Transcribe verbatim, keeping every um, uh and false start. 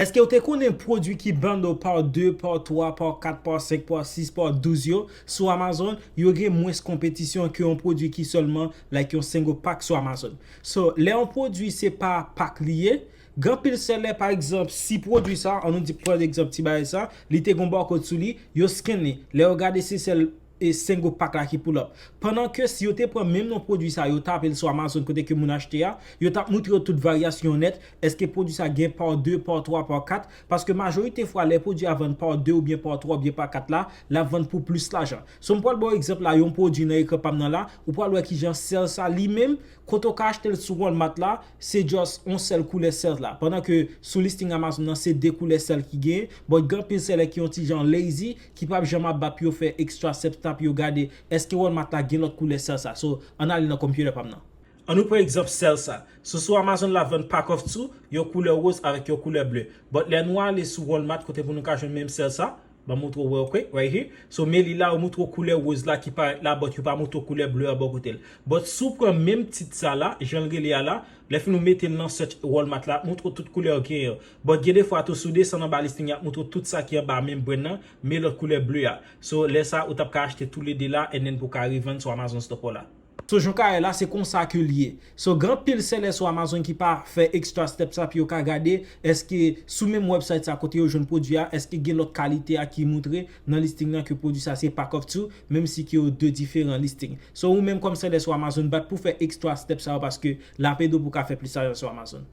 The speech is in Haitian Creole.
Èske w te konnen pwodui ki bundle pa de, pa twa, pa kat, pa senk, pa sis, pa douz yo sou Amazon, yo gen mwens konpetisyon ke yon pwodui ki sèlman like yon single pack sou Amazon? So, lè yon pwodui se pa pack li ye, gen anpil sèlè, pa egzanp, si pwodui sa, an nou di pran egzanp ti bagay sa, li te gon barcode sou li, yo scann li. Lè yo gade se sèl e single pack la ki pull up. Pandan ke si yo te pran menm non pwodui sa, yo tape l sou Amazon kote ke moun achte a, yo t ap moutre yo tout varyasyon nèt, èske pwodui sa gen pa de, pa twa, pa kat, paske majorite fwa lè pwodui a vann pa de oubyen pa twa oubyen pa kat la, l ap vann pou plis lajan. So m pral ba w egzanp la, yon pwodui nan ekran pa m nan la, ou pral wè kijan sèl sa li menm, kote w ka achte l sou Walmart la, se just yon sèl koulè sèl la. Pandan ke sou listing Amazon nan, se de koulè sèl ki genyen, but gen anpil sèlè ki yon ti jan lazy, ki p ap janm ap bat pou yo fè extra step sa pou yo gade èske Walmart la gen lòt koulè sèl sa. So, ann ale nan computer pa m nan. An nou pran egzanp sèl sa. So, sou Amazon la vann pack of two, yon koulè woz avèk yon koulè ble. But lè nou ale sou Walmart kote pou nou ka jwenn menm sèl sa, ban m moutre w real quick, right here. So, men li la, yo moutre w koulè woz la ki parèt la, but yo pa moutre w koulè ble a bò kote l. But si w pran menm tit sa la, jan l rele a la, lè fin ou mete l nan search Walmart la, ap moutre w tout koulè yo genyen yo. But gen defwa tou, si w desann anba listing, y ap moutre w tout sa ki anba menm brand nan, men lòt koulè ble a. So, lè sa, ou t ap ka achte toulede la, and then pou w ka revann sou Amazon Store la. So, jan w ka wè la, se konsa ke l ye. So, gen anpil sèlè sou Amazon ki pa fè extra step sa pou yo ka gade èske sou menm website sa kote yo jwenn pwodui a, èske gen lòt kalite a ki moutre nan listing nan ke pwodui sa se pack of two, menm si ke yo de diferan listing. So, ou menm kòm sèlè sou Amazon, bat pou fè extra step sa yo paske l ap ede w pou w ka fè plis lajan sou Amazon.